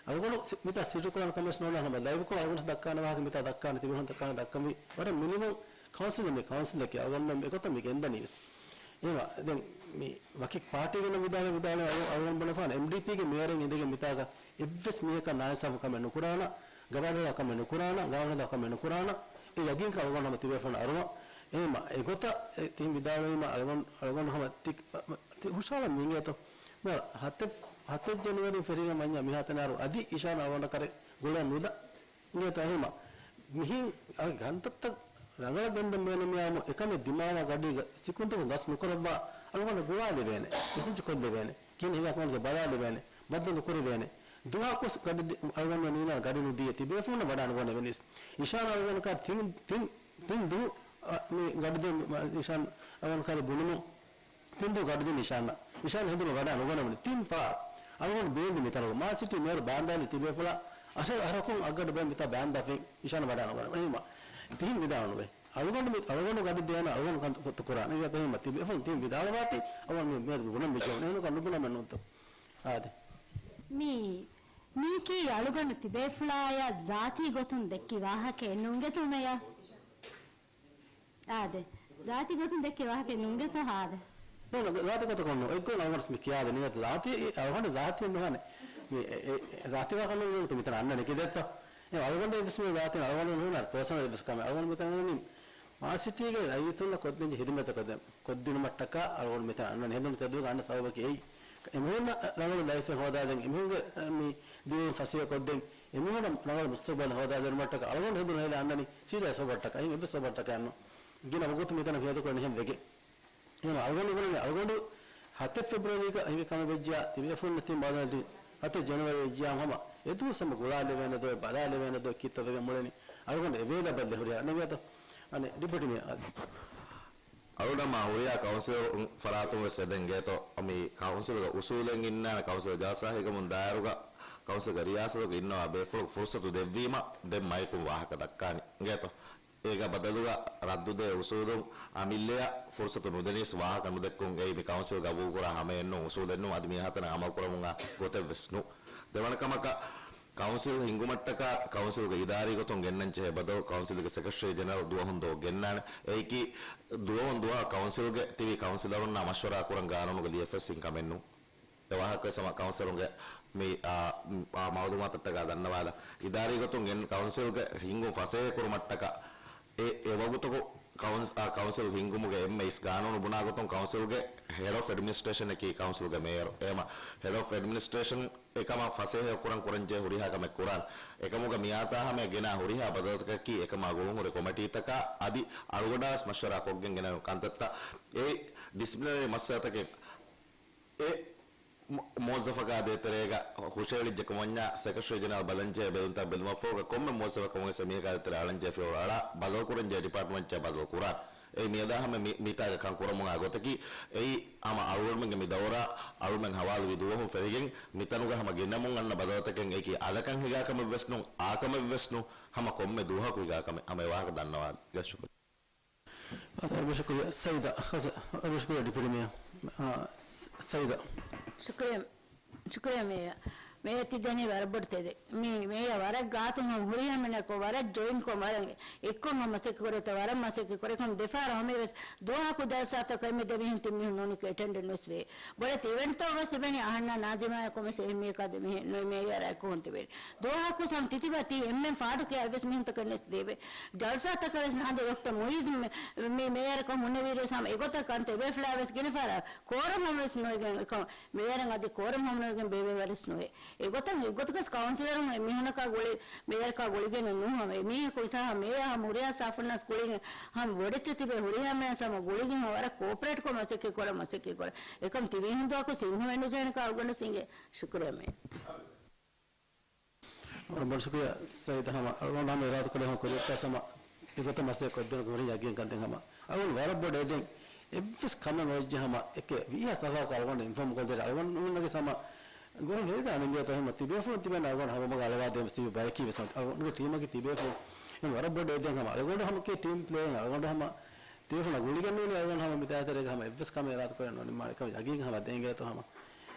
އަޅުގަނޑު ސި-، މިތާ ސިޓު ކުރާނެ ކަމެއް ނޯންނާ ހަމަ ލައިވްކޮށް އަޅުގަނޑު ދައްކާނެ ވާހަކަ މިތާ ދައްކާނެ ތިބޭފުޅުން ދައްކާނެ ދައްކަންވީ ވަރަށް މިނިމަމް ކައުންސިލް މި ކައުންސިލަކީ އަޅުގަނޑުމެން އެގޮތަށް މި ގެންދަނީ ވެސް. އެހެންވީމަ ދެން މި ވަކި ޕާޓީގެ ނަމް ވިދާޅު ވިދާޅު އަޅު-، އަޅުގަނޑު ބުނެފާނެ އެމްޑީޕީގެ މޭޔަރެއް އިނދެގެން މިތާގަ އެއްވެސް މީހަކަށް ނާއިންސާފު ކަމެއް ނުކުރާނަ، ގަވާއިދު ކަމެއް ނުކުރާނަ، ގާނޫނު ކަމެއް ނުކުރާނަ، އެ ޔަގީންކަން އަޅުގަނޑު ހަމަ ތިބޭފުޅުން އަރުވަން. އެހެންވީމަ އެގޮތަށް އެ ތިން ވިދާޅުވީމަ އަޅުގަނޑު، އަޅުގަނޑު ހަމަ ތި، ތި ހުށަހަޅަން އިނގޭތޯ. މި ހަތެއް، ހަތެއް ޖެނުއަރީން ފެށިގެން ވަންޏާ މިހާތަނަށް އަދި އިޝާން އަޅުގަނޑަށް ކަރެއް ގުޅަން ނުލާ. އިނގޭތޯ އެހެންވީމަ މިހިން އަ، ކަންތައްތައް ރަނގަޅަށް ގެންދަން ބޭނުން މިއާމު އެކަމެއް ދިމާވާ ގަޑީގަ ސިކުންތަކުން ލަސް ނުކުރައްވާ އަޅުގަނޑަށް ގުޅާލެވޭނެ. މެސެޖް ކޮށްލެވޭނެ. ކިހިނެއް ހިނގާ ކަމަށް ބަލާލެވޭނެ. ބައްދަލު ކުރެވޭނެ. ދުވަހަކުވެސް ގަޑި ދި-، އަޅުގަނޑު ނީނާ ގަޑި ނުދިޔަ ތިބޭފުޅުންނަށް ވަޑާން ގޮނެވެނީސް. އިޝާން އަޅުގަނޑު ކާރި ތިން، ތިން، ތިން ދު-، އަ، މި ގަޑި ދެން އިޝާން އަޅުގަނޑު ކާރި ބުނުމުން ތިން ދު ގަޑި ދިން އިޝާން. އިޝާން ހެނދުނު ވަޑާ ނުގަނެވުނު ތިން ފަހަރު. އަޅުގަނޑު ބޭންދި މިތަނުގަ. މާ ސިޓީ މޭޔަރު ބާންދާލި ތިބޭފުޅާ އަހަ-، އަހަރަކުން އަށްގަޑު ބޭން މިތާ ބާންދާފިން އިޝާން ވަޑާ ނުގަނެވުނު. އެހެންވީމަ ތިހިން ވިދާޅުވޭ. އަޅުގަނޑު މި-، އަޅުގަނޑު ގަޑި ދޭނަ އަޅުގަނޑު ކަންތައް ކުރާނެ. އެހެންވީމަ ތިބޭފުޅުން ތިހިން ވިދާޅުވާތީ އަޅުގަނޑު މި މިއަދު ބުނަން މި ޖެހުނު. އެހެންކަން ނުބުނަމެއް ނޫންތޯ. އާދެ. މީ، މީކީ އަޅުގަނޑު ތިބޭފުޅާޔަށް ޒާތީ ގޮތުން ދެއްކި ވާހަކައެއް ނޫންގެތޯ މޭޔަރ؟ އާދެ. ޒާތީ ގޮތުން ދެއްކި ވާހަކައެއް ނޫންގެތޯ؟ އާދެ. ނޫން، ޒާތީ ގޮތަކަށް ނޫން. އެއްގޮތް އަޅުގަނޑު މި ކިޔާދެނީ ޒާތީ، އެ އަޅުގަނޑު ޒާތީ ނުހާނެ. މި އެ، އެ، އެ ޒާތީ ވާހަކަ ނޫން ނޫން މިތަނަށް އަންނަނީ ކިދެއްތޯ؟ އެ އަޅުގަނޑު އެއްވެސް މި ޒާތީ އަޅުގަނޑު ނޫން ޕާސަނަލް އެއްވެސް ކަމެއް. އަޅުގަނޑު މިތަނަށް މާ ސިޓީގެ ރައްޔިތުންނަށް ކޮށްދޭންޖެހޭ ހިދުމަތްތައް ކޮށްދޭން، ކޮށްދިނުމަށްޓަކާ އަޅުގަނޑު މިތަނަށް އަންނަނީ. ހެނދުނު ތެދުވެގެން އަންނަ ސަބަބަކީ އެއީ. އެމީހުންނަށް ރަނގަޅު ލައިފެއް ހޯދާދޭން، އެމީހުންގެ މި ދިރިއުޅުން ފަސޭހަ ކޮށްދޭން، އެމީހުންނަށް ރަނގަޅު މުސްތަގުބަލެއް ހޯދާދޭން ވީމަށްޓަކާ އަޅުގަނޑު ހެނދުނު ހޭދަ އަންނަނީ ސީދާ ސަބަބަށްޓަކާ. އެހެން އެއްވެސް ސަބަބަށްޓަކާ ނޫން. ގިނަ ވަގުތު މިތަނަށް ހޭދަކުރަނީ އެހެން ވެގެން. އެހެން އަޅުގަނޑު ބުނަނީ އަޅުގަނޑު ހަތެއް ފެބްރުއަރީގަ ހިނގި ކަމެއް ވެއްޖިޔާ، ތިބޭފުޅުންނަށް ތިބި ބަލާލަދީ، ހަތެއް ޖަނަވަރީ ވެއްޖިޔާ ހަމަ އެދުވަސް ހަމަ ގުޅާލެވޭނެ ދޯ، ބަލާލެވޭނެ ދޯ ކީއްތޯ ވެގެން މުޅެނީ. އަޅުގަނޑު އެވޭލަބަލް އެހުރިހާ ނެގޭތޯ. އަނެއް ޑިޕިއުޓީ މޭޔަރ. އަޅުގަނޑު ހުރިހާ ކައުންސިލް ފަރާތުން ވެސް އެދެން ގޭތޯ. މި ކައުންސިލްގެ އުސޫލެއް އިންނާނެ، ކައުންސިލް ޖަލްސާ ހިނގަމުން ދާއިރުގަ ކައުންސިލްގެ ރިޔާސަތުގެ އިންނަވާ ބޭފުޅުން ފުރުސަތު ދެއްވީމަ ދެން މައިކުން ވާހަކަ ދައްކާނީ ގޭތޯ. އޭގެ ބަދަލުގަ ރައްދުދޭ އުސޫލުން އަމިއްލައަށް ފުރުސަތު ނުދެނީސް ވާހަކަ ނުދެއްކުން އެއީ މި ކައުންސިލް ގަބޫލުކުރާ ހަމައެއް ނޫން، އުސޫލެއް ނޫން، އަދި މި ހަތަރަށް އަމަލުކުރަމުން އާ ގޮތެއް ވެސް ނޫން. ދެވަނަ ކަމަކަށް، ކައުންސިލް ހިންގުމަށްޓަކާ ކައުންސިލްގެ އިދާރީ ގޮތުން ގެންނަން ޖެހޭ ބަދަލު ކައުންސިލްގެ ސެކްރެޓަރީ ޖެނެރަލް ދުވަހުން ދުވަހު ގެންނާނެ. އެއީކީ ދުވަހުން ދުވަހަށް ކައުންސިލްގެ ތިބި ކައުންސިލަރުންނާ މަޝްވަރާ ކުރަން ގާނޫނުގަ ލިޔެފަސް އިން ކަމެއް ނޫން. އެ ވާހަކަ ވެސް ހަމަ ކައުންސިލުންގެ މި، އާ، އާ، މައުލޫމާތަށްޓަކާ ދަންނަވާލަ. އިދާރީ ގޮތުން ގެން ކައުންސިލްގެ ހިންގުން ފަސޭހަ ކުރުމަށްޓަކާ އެ، އެ ވަގުތުގަ ކައުންސް-، އާ، ކައުންސިލް ހިންގުމުގެ އެންމެ އިސް ގާނޫނު ބުނާ ގޮތުން ކައުންސިލްގެ ހެޑް އޮފް އެޑްމިނިސްޓްރޭޝަނަކީ ކައުންސިލްގެ މޭޔަރު. އެހެމަ ހެޑް އޮފް އެޑްމިނިސްޓްރޭޝަން އެކަމަށް ފަސޭހަ ކުރަން ކުރަންޖެހޭ ހުރިހާ ކަމެއް ކުރާން. އެކަމުގަ މިއާތާ ހަމަޔަށް ގެނާ ހުރިހާ ބަދަލުތަކަކީ އެކަމާ ގުޅުންހުރި ކޮމިޓީތަކާ އަދި އަޅުގަނޑާވެސް މަޝްވަރާ ކޮށްގެން ގެނައި ކަންތައްތައް. އެ ޑިސިޕްލިނަރީ މައްސަލަތަކެއް އެ މު-، މުވައްޒަފަކާ ދޭތެރޭގަ ހުށައެޅިއްޖެ ކަމަށްވަންޏާ، ސެކްރެޓަރީ ޖެނެރަލް ބަލަންޖެހޭ ބެލުންތައް ބެލުމަށްފަހުގަ ކޮންމެ މުވައްޒަފަކަށް ވެސް އެމީހަކާ ދޭތެރޭ އަޅަންޖެހޭ ފިޔަވަޅު އަޅާ ބަދަލުކުރަންޖެހޭ ޑިޕާޓްމަންޓަށް ބަދަލު ކުރާން. އެއީ މިއަދާ ހަމަ މި-، މިތާގަ ކަން ކުރަމުން އާ ގޮތަކީ، އެއީ ހަމަ އަޅުގަނޑުމެންގެ މި ދައުރާ އަޅުމެން ހަވާލުވި ދުވަހުން ފެށިގެން މިތަނުގަ ހަމަ ގެނަމުން އަންނަ ބަދަލުތަކެއް. އެއީކީ އަލަކަށް ހިނގާ ކަމެއް ވެސް ނޫން، އާ ކަމެއް ވެސް ނޫން، ހަމަ ކޮންމެ ދުވަހަކު ހިނގާ ކަމެއް. ހަމަ އެ ވާހަކަ ދަންނަވާލި. ޝުކުރިއްޔާ. ސައިދާ، ޝުކުރިއްޔާ ޑިޕިއުޓީ މޭޔަރ. އާ، ސަ-، ސައިދާ. ޝުކުރިއްޔާ، ޝުކުރިއްޔާ މޭޔަރ. މޭޔަރ ތި ދެނީ ވަރަށް ބޮޑު ތެދެއް. މި މޭޔަރ ވަރަށް ގާތުން ހަމަ ހުރިހާ މީހަކު ވަރަށް ޖޮއިންކޮށް ވަރަށް އެއްކޮށް ހަމަ މަސައްކަތް ކުރޭތޯ، ވަރަށް މަސައްކަތް ކުރޭ. ކަމަށް ދެފަހަރަށް ހަމަ ވެސް ދުވަހަކު ޖަލްސާތަކަށް އެންމެ ދެމީހުން ތިން މީހުން ނޫނީ އެޓެންޑެންސް ވެސް ވޭ. ބޮޑެތި އިވެންޓްތައް ވެސް ތިބެނީ އަހަންނާ ނާޒިމާއާ ކޮމެސް އެހެން މީހަކާ ދެމީހެއް ނުވެ މޭޔަރާ އެއްކޮށް ތިބެނީ. ދުވަހަކު ސަމް ތިތިބަ ތީ އެންމެން ފާޑުކިޔާ އެއްވެސް މީހުންތަކެއް ނެސް ދޭވެ. ޖަލްސާތަކަށް ވެސް ނާދެ ޑޮކްޓަ މުއިޒް މި-، މި މޭޔަރަކަށް ހުންނެވިއިރު ވެސް ހަމަ އެގޮތަށް ކަންތައް އެބޭފުޅާ ވެސް ގިނަ ފަހަރަށް ކޯރަމް ހަމަ ވެސް ނުވެގެން އެކަމަށް މޭޔަރަށް އަދި ކޯރަމް ހަމަ ނުވެގެން ބޭބޭ ވަރެސް ނުވޭ. އެގޮތަށް އެއްގޮތަކަސް ކައުންސިލަރުން އެމީހުންނަކާ ގުޅި މޭޔަރަކާ ގުޅިގެން ނޫން ހަމަ އެމީހަކު އިސާހަށް މޭޔަރ ހަމަ ހުރިހާ ސްޓާފުންނަސް ގުޅިގެން ހަމަ ބޮޑެތި ތިބެ ހުރިހާ މޭޔަސް ހަމަ ގުޅިގެން ހަމަ ވަރަށް ކޯޕަރޭޓްކޮށް މަސައްކަތް ކުރަން މަސައްކަތް ކުރަން. އެކަމް ތިބީ ހިނދުއަކު ސިންހަ ވެނިޖެހެން ކާ އުގަނޑު ސިނގެ ޝުކުރެއް މޭ. ވަރަށް ބޮޑަށް ޝުކުރިއްޔާ ސައީދް ހަމަ އަޅުގަނޑު ހަމަ އިރާދަކުރެ ހަމަ ކުރިއަށް ހަމަ އެގޮތަށް މަސައްކަތް ކޮށްދޭނެ ކުރި ޔަގީން ކަންތެން ހަމަ އަޅުގަނޑު ވަރަށް ބޮޑަށް އެދެން އެއްވެސް ކަމެއް ނުވެއްޖެ ހަމަ އެކެ ވީހާ ސަފާކޮށް އަޅުގަނޑު އިންފޯމް ކޮށްދޭ އަޅުގަނޑު ނަގެ ހަމަ ގޮހެ ވެރިދާ ނިނގޭތޯ ހަމަ ތިބޭފުޅުން ތިބެން އަޅުގަނޑު ހަމަ ބައި ކީ ވެސް އަޅުގަނޑުގެ ޓީމަކީ ތިބޭފުޅުން ވަރަށް ބޮޑަށް އެދެން ހަމަ އަޅުގަނޑު ހަމަ ކޭ ޓީމް ޕްލޭއިން އަޅުގަނޑު ހަމަ ތިބޭފުޅުން ގުޅިގެން ނޫނީ އަޅުގަނޑު ހަމަ މިތާތެރޭގަ ހަމަ އެއްވެސް ކަމެއް އިރާދަކުރެއް ނުނިމާނެ ކަމަށް ޔަގީން ހަމަ ދޭނގޭތޯ ހަމަ.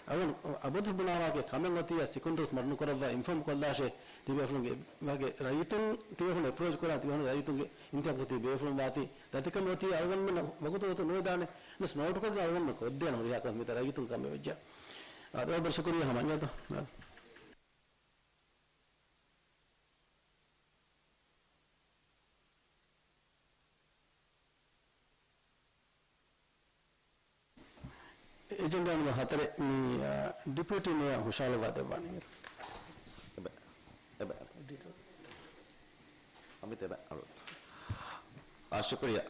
އަޅުގަނޑު އަބަދު ބުނާ ވާހަކަ ކަމެއް އޮތީ ސިކުންތުސް މަޑުނުކުރައްވާ އިންފޯމް ކޮށްލާށޭ ތިބޭފުޅުންގެ ވާގެ ރައްޔިތުން ތިބޭފުޅުން އެޕްރޯޗް ކުރާ ތިބޭފުޅުން ރައްޔިތުންގެ އިންތިހާބު ތިބޭފުޅުން ވާތީ ދަތިކަމެއް އޮތީ އަޅުގަނޑުމެން ވަގުތު ވަގުތު ނުވެދާނެ ނަސް ނޯޓުކޮށްގެން އަޅުގަނޑުމެން ކޮށްދޭނެ ހުރިހާ ކަމެއް މިތަ ރައްޔިތުން ކަމެއް ވެއްޖެ. އާ، ވަރަށް ބޮޑަށް ޝުކުރިއްޔާ ހަމަ އިނގޭތޯ. އެޖެންޑާ ނަމްބަރު ހަތަރެއް މި، އާ، ޑެޕިއުޓީ މޭޔަރ ހުށަހަޅައްވާ ދެއްވާނެ. އެބަ، އެބަ. އަމިތް އެބަ އަޅު. އާ، ޝުކުރިއްޔާ.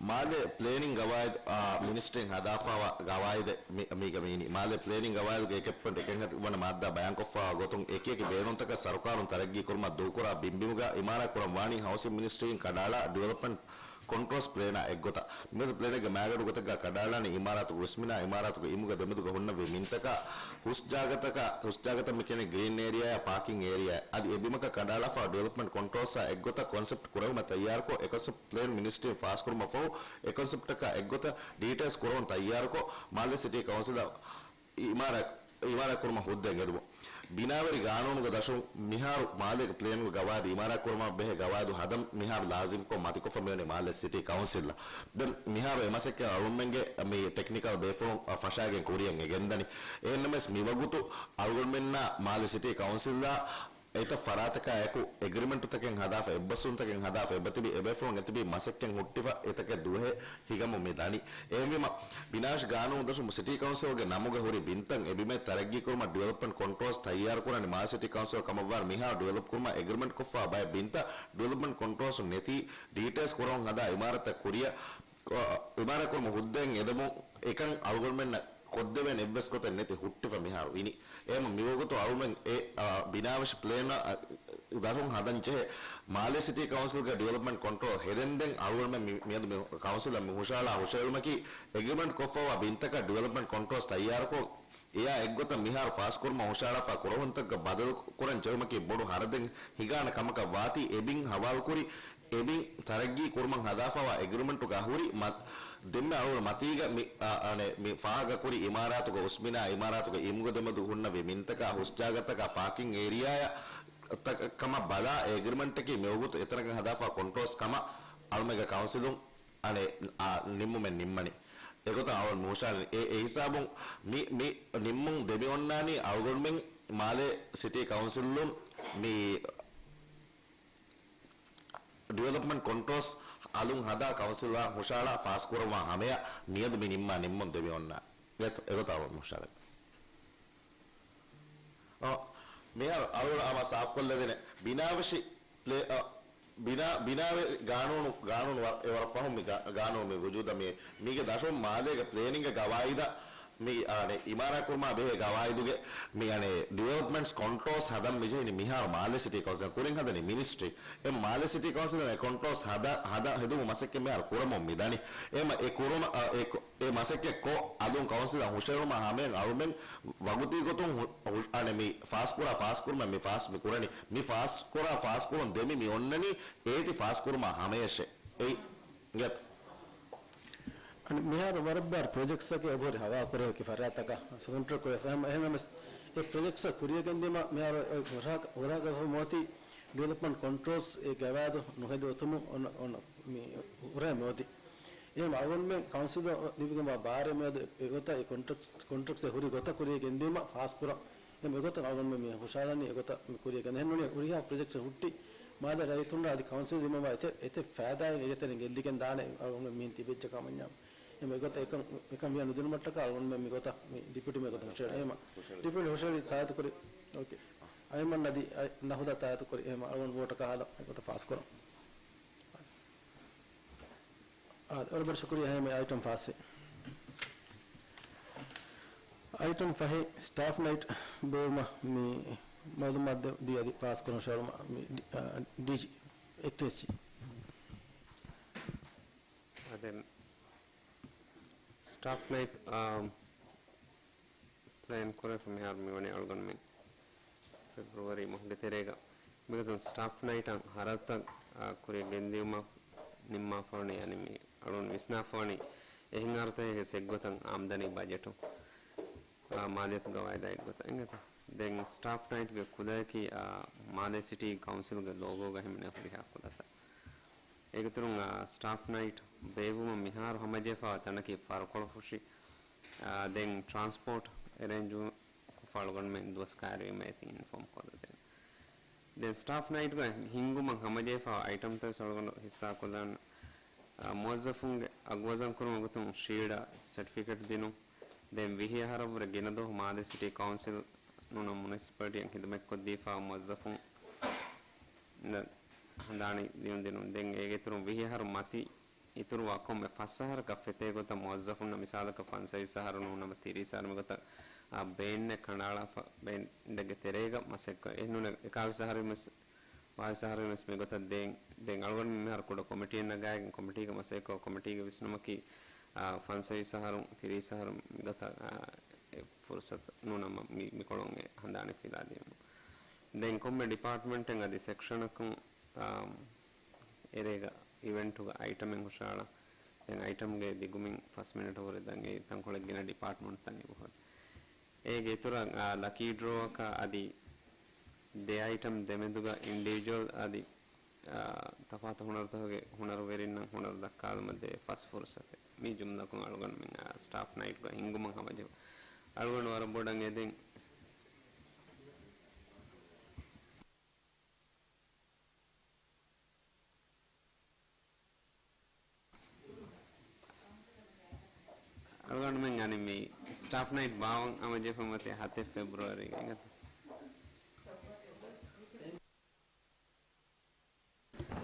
މާލޭ ޕްލޭނިންގ ގަވާއިދު، އާ، މިނިސްޓްރީން ހަދާފާވާ ގަވާއިދެއް މި، މީގަ މީނީ. މާލޭ ޕްލޭނިންގ ގަވާއިދުގެ އެކެއް ޕޮއިންޓް އެކެއް ހަތަރު ވަނަ މާއްދާ ބަޔާންކޮށްފާވާ ގޮތުން އެކިއެކި ބޭނުންތަކަށް ސަރުކާރުން ތަރައްގީ ކުރުމަށް ދޫކުރާ ބިންބިމުގަ އިމާރާތް ކުރަން ވާނީ ހައުސިން މިނިސްޓްރީން ކަނޑައަޅާ ޑިވެލޮޕްމަންޓް ކޮންޓްރޯލްސް ޕްލޭނާ އެއްގޮތަށް. މިއަދު ޕްލޭނެއްގެ މައިގަނޑު ގޮތެއްގަ ކަނޑައަޅާނީ އިމާރާތުގެ ހުސްމިނާ، އިމާރާތުގެ އިމުގެ ދެމެދުގަ ހުންނެވި މިންތަކާ ހުސް ޖާގަތަކާ، ހުސް ޖާގަތަށް މި ކިޔަނީ ގްރީން އޭރިއާއާ ޕާކިން އޭރިއާ އަދި އެ ބިމަކަށް ކަނޑައަޅާފަ ޑިވެލޮޕްމަންޓް ކޮންޓްރޯލްސްއާ އެއްގޮތަށް ކޮންސެޕްޓް ކުރެވުމަށް ތައްޔާރުކޮށް، އެ ކޮންސެޕްޓް ޕްލޭން މިނިސްޓްރީން ފާސްކުރުމަށްފަހު، އެ ކޮންސެޕްޓަކާ އެއްގޮތަށް ޑީޓެއިލްސް ކުރެވުން ތައްޔާރުކޮށް، މާލެ ސިޓީ ކައުންސިލަށް އިމާރާތް، އިމާރާތް ކުރުމަށް ހުއްދައެއް އެދުމުން. ބިނާވެރި ގާނޫނުގެ ދަށުން މިހާރު މާލޭގެ ޕްލޭނުގެ ގަވާއިދު އިމާރާތް ކުރުމަށް ބެހޭ ގަވާއިދު ހަދަން މިހާރު ލާޒިމްކޮށް މަތިކޮށްފަ މިވަނީ މާލޭ ސިޓީ ކައުންސިލްއަށް. ދެން މިހާރު އެ މަސައްކަތް އަޅުމެންގެ މި ޓެކްނިކަލް ބޭފުޅުން ފަށާގެން ކުރިޔަށް އެ ގެންދަނީ. އެހެންނަމަވެސް މިވަގުތު އަޅުގަނޑުމެންނާ މާލެ ސިޓީ ކައުންސިލްއާ އެތައް ފަރާތަކާ އެކު އެގްރިމެންޓުތަކެއް ހަދާފަ، އެއްބަސްވުންތަކެއް ހަދާފަ، އެބަތިބި އެބޭފުޅުން އެތިބި މަސައްކަތް ހުއްޓިފަ އެތަކެއް ދުވަހެއް ހިނގަމުން މި ދަނީ. އެހެންވީމަ، ބިނާވެށި ގާނޫނު ދަށުން ސިޓީ ކައުންސިލްގެ ނަމުގަ ހުރި ބިންތައް އެ ބިމެއް ތަރައްގީ ކުރުމަށް ޑިވެލޮޕްމަންޓް ކޮންޓްރޯލްސް ތައްޔާރު ކުރަނީ މާލެ ސިޓީ ކައުންސިލް ކަމަށްވާން މިހާރު ޑިވެލޮޕް ކުރުމަށް އެގްރިމެންޓް ކޮށްފާ ބައެއް ބިންތައް ޑިވެލޮޕްމަންޓް ކޮންޓްރޯލްސް ނެތީ ޑީޓެއިލްސް ކުރަމުން ހަދާ އިމާރާތަށް ކުރިއަށް، އިމާރާތް ކުރުމަށް ހުއްދައެއް އެދެމުން އެކަން އަޅުގަނޑުމެންނަށް ކޮށްދެވޭނެ އެއްވެސް ގޮތެއް ނެތި ހުއްޓިފަ މިހާރު އިނީ. އެހެން މިވަގުތު އަޅުމެން އެ، އާ، ބިނާވެށި ޕްލޭން، އާ، ދަށުން ހަދަން ޖެހޭ މާލޭ ސިޓީ ކައުންސިލްގެ ޑިވެލޮޕްމަންޓް ކޮންޓްރޯލް ހެދެންދެން އަޅުގަނޑުމެން މި-، މިއަދު މި ކައުންސިލަށް މި ހުށަހަޅާ ހުށަހެޅުމަކީ އެގްރިމެންޓް ކޮށްފައިވާ ބިންތަކަށް ޑިވެލޮޕްމަންޓް ކޮންޓްރޯލްސް ތައްޔާރުކޮށް، އެއާ އެއްގޮތަށް މިހާރު ފާސްކުރުމަށް ހުށަހަޅާފަ ކުރަހުންތަކަށް ބަދަލު ކުރަން ޖެހުމަކީ ބޮޑު ހަރަދެއް ހިނގާނެ ކަމަކަށް ވާތީ، އެ ބިން ހަވާލުކުރި، އެ ބިން ތަރައްގީ ކުރުމަށް ހަދާފައިވާ އެގްރިމެންޓުގަ ހުރި މަ-، ދެންމެ އަޅުގަނޑު މަތީގަ މި، އާ، އަނެއް މި ފާހަގަކުރި އިމާރާތުގަ އުސްމިނާ އިމާރާތުގަ އިމުގެ ދެމެދުގަ ހުންނެވި މިންތަކާ ހުސްޖާގަތަކާ ޕާކިން އޭރިއާއަށް ތަ-، ކަމަށް ބަލާ، އެ އެގްރިމެންޓަކީ މިވަގުތު އެތަނަކަށް ހަދާފަ ކޮންޓްރޯލްސް ކަމަށް އަޅުމެންގެ ކައުންސިލުން އަނެއް، އާ، ނިންމުމެއް ނިންމަނީ. އެގޮތަށް އަޅުގަނޑު ހުށަހަޅަނީ. އެ، އެ ހިސާބުން މި، މި ނިންމުން ދެމިއޮންނާނީ އަޅުގަނޑުމެން މާލޭ ސިޓީ ކައުންސިލުން މި ޑިވެލޮޕްމަންޓް ކޮންޓްރޯލްސް އަލުން ހަދާ ކައުންސިލާ ހުށަހަޅާ ފާސްކުރައްވާ ހަމަޔަށް މިއަދު މި ނިންމާ ނިންމުން ދެމިއޮންނާ. އެގޮތަށް އަޅުގަނޑު ހުށަހަޅަނީ. އަ، މިހާރު އަޅުގަނޑު ހަމަ ސާފުކޮށްލަދޭނެ ބިނާވެށި ޕްލޭ-، އަ، ބިނާ، ބިނާވެ ގާނޫނު، ގާނޫނު ވަ-، އެ ވަރަށް ފަހުން މި ގާ-، ގާނޫނު މި ވުޖޫދަށް މި، މީގެ ދަށުން މާލޭގެ ޕްލޭނިންގ ގަވާއިދަށް މި، އަނެއް، އިމާރާތް ކުރުމާ ބެހޭ ގަވާއިދުގެ މި، އަނެއް، ޑިވެލޮޕްމަންޓްސް ކޮންޓްރޯލްސް ހަދަން މި ޖެހެނީ މިހާރު މާލޭ ސިޓީ ކައުންސިލް ކުރިން ހަދަނީ މިނިސްޓްރީ. އެ މާލޭ ސިޓީ ކައުންސިލް އެ ކޮންޓްރޯލްސް ހަދަ، ހަދަ ހެދުމު މަސައްކަތް މިހާރު ކުރަމުން މި ދަނީ. އެ މަ-، އެ ކުރުމަ-، އަ، އެ ކު-، އެ މަސައްކަތް ކޮށް އަލުން ކައުންސިލަށް ހުށަހެޅުމާ ހަމަޔަށް އަޅުމެން ވަގުތީ ގޮތުން ހު-، ހު-، އަނެއް މި ފާސްކުރާ ފާސްކުރުމެއް މި ފާސް މި ކުރަނީ. މި ފާސްކުރާ ފާސްކުރުން ދެމި މި އޮންނަނީ އޭތި ފާސްކުރުމާ ހަމަޔަށޭ. އެއީ ގެތް. އަނެއް މިހާރު ވަރަށް ބާރު ޕްރޮޖެކްޓްސްއަކީ އެބަހުރި ހަވާ ކުރެވި ފަރާތްތަކަށް ކޮންޓްރެކްޓް ކުރެވި. އެހެން، އެހެންނަމަވެސް އެ ޕްރޮޖެކްޓްސް ކުރިޔަށް ގެންދިއުމަށް މިހާރު އެ ހުރާ-، ހުރާ ގަވާއިދު މިއޮތީ ޑިވެލޮޕްމަންޓް ކޮންޓްރޯލްސް އެ ގަވާއިދު ނުހެދި އޮތުމުން އޮންނަ، އޮންނަ މި ހުރޭ މިއޮތީ. އެހެން އަޅުގަނޑުމެން ކައުންސިލަށް ލިބިގެންވާ ބާރެއް މިއަދު އެގޮތަށް އެ ކޮންޓްރެކްޓްސް، ކޮންޓްރެކްޓްސް އެ ހުރި ގޮތަށް ކުރިޔަށް ގެންދިއުމަށް ފާސްކުރަން. އެހެން އެގޮތަށް އަޅުގަނޑުމެން މި ހުށަހަޅަނީ އެގޮތަށް މި ކުރިޔަށް ގެންދަން. އެހެން ނޫނީ ހުރިހާ ޕްރޮޖެކްޓްސް ހުއްޓި މާލެ ރައްޔިތުންނަށް އަދި ކައުންސިލް ދިމަވާ އެތެރެ-، އެތެރެއިން ގެއްލިގެން ދާނެ އަޅުގަނޑުމެން މިހެން ތިބިއްޖެ ކަމަށް ވަންޏާ. އެހެން އެގޮތަށް އެކަން، އެކަން ވިޔަ ނުދިނުމަށްޓަކާ އަޅުގަނޑުމެން މިގޮތަށް މި ޑިޕިއުޓީ މޭޔަރ ގޮތަށް ހުށަހެޅި. އެހެން ޑިޕިއުޓީ ހުށަހެޅި ތާއިދުކުރި. އޯކޭ. އައިމަން އަދި ނަހުދާ ތާއިދުކުރި. އެހެން އަޅުގަނޑު ވޯޓަކާ ހާލަ އެގޮތަށް ފާސްކުރަން. އާ، ވަރަށް ބޮޑަށް ޝުކުރިއްޔާ. އެހެން އައިޓަމް ފާސްވި. އައިޓަމް ފަހެއް ސްޓާފް ނައިޓް ބޭއްވުމަށް މި މައުލޫމާތު ދެ-، ދީ އަދި ފާސްކުރަން ޝައުރުމަށް މި ޑި-، އާ، ޑީޖީ އެކްޓް އެސްޖީ. އާ، ދެން ސްޓާފް ނައިޓް، އާ، ޕްލޭން ކުރެފަ މިހާރު މިވަނީ އަޅުގަނޑުމެން ފެބްރުއަރީ މަހުގެ ތެރޭގަ މިގޮތުން ސްޓާފް ނައިޓަށް ހަރަދުތައް، އާ، ކުރިޔަށް ގެންދިއުމަށް ނިންމާފަވަނީ، އަނެއް މި އަޅުން ވިސްނާފަވަނީ އެހެން އަރުތައެއް ހެސް އެއްގޮތަށް އާމްދަނީ ބަޖެޓު، އާ، މާލިޔަތު ގަވާއިދާ އެއްގޮތަށް އެނގޭތަ؟ ދެން ސްޓާފް ނައިޓްގެ ކުލަޔަކީ، އާ، މާލޭ ސިޓީ ކައުންސިލްގެ ލޯގޯގަ ހިމެނޭ ހުރިހާ ކުލަތައް. އޭގެތުރުން، އާ، ސްޓާފް ނައިޓް ބޭއްވުމަށް މިހާރު ހަމަޖެހިފައިވާ ތަނަކީ ފަރުކޮޅުފުށި، އާ، ދެން ޓްރާންސްޕޯޓް އެރޭންޖު ކޮށްފަ އަޅުގަނޑުމެން ދުވަސް ކައިރިވީމަ އޭތި އިންފޯމް ކޮށްލަދޭނެ. ދެން ސްޓާފް ނައިޓްގަ ހިންގުމަށް ހަމަޖެހިފައިވާ އައިޓަމްތައް ވެސް އަޅުގަނޑު ހިއްސާކޮށްލާން، އާ، މުވައްޒަފުންގެ އަގުވަޒަންކުރުމުގެ ގޮތުން ޝީލްޑާ ސެޓްފިކެޓް ދިނުން، ދެން ވިހި އަހަރަށްވުރެ ގިނަ ދުވަހު މާލެ ސިޓީ ކައުންސިލް ނޫނަ މުނިސިޕަލިޓީއަށް ހިދުމަތްކޮށްދީފަ މުވައްޒަފުން ހަނދާނީ ދިޔުން ދިނުން. ދެން އޭގެ އިތުރުން ވިހި އަހަރު މަތި އިތުރުވާ ކޮންމެ ފަސް އަހަރަކަށް ފެތޭ ގޮތަށް މުވައްޒަފުންނަށް މިސާލަކަށް ފަންސަވީސް އަހަރު ނޫނަމަ ތިރީސް އަހަރު މިގޮތަށް، އާ، ބޭންޑެއް ކަނޑައަޅާފަ ބޭންޑެއްގެ ތެރޭގަ މަސައްކަތް އެހެންނޫނެ އެކާވީސް އަހަރު ވެސް، ބާވީސް އަހަރު ވެސް މިގޮތަށް ދޭން. ދެން އަޅުގަނޑު މިހާރު ކުޑަ ކޮމިޓީއެއް ނަގާގެން ކޮމިޓީގެ މަސައްކަތް ކޮމިޓީގެ ވިސްނުމަކީ، އާ، ފަންސަވީސް އަހަރު ތިރީސް އަހަރު މިގޮތަށް، އާ، އެ ފުރުސަތު ނޫނަމަ މި-، މިކޮޅުން އެ ހަނދާނެއް ފިލާދިޔުމު. ދެން ކޮންމެ ޑިޕާޓްމަންޓެއް އަދި ސެކްޝަނަކުން، އާ، އެރޭގަ އިވެންޓުގަ އައިޓަމެއް ހުށަހަޅަން. ދެން އައިޓަމްގެ ދިގުމިން ފަސް މިނެޓަށް ވުރެ ދަން އެ ތަންކޮޅެއް ގިނަ ޑިޕާޓްމަންޓްތައް އެބަހުރި. އޭގެ އިތުރަށް، އާ، ލަކީ ޑްރޯއަކަށް އަދި ދެ އައިޓަމް ދެމެދުގަ އިންޑިވިޖުއަލް އަދި، އާ، ތަފާތު ހުނަރުތަކުގެ ހުނަރުވެރިންނަށް ހުނަރު ދައްކާލުމަށް ދޭ ފަސް ފުރުސަތެއް. މި ޖުމްލަކުން އަޅުގަނޑުމެން، އާ، ސްޓާފް ނައިޓްގަ ހިންގުމަށް ހަމަޖެހުން. އަޅުގަނޑު ވަރަށް ބޮޑަށް އެދެން. އަޅުގަނޑުމެން އަނެއް މި ސްޓާފް ނައިޓް ބާވަން ހަމަޖެހިފަ މަތި ހަތެއް ފެބްރުއަރީގަ އެނގޭތަ؟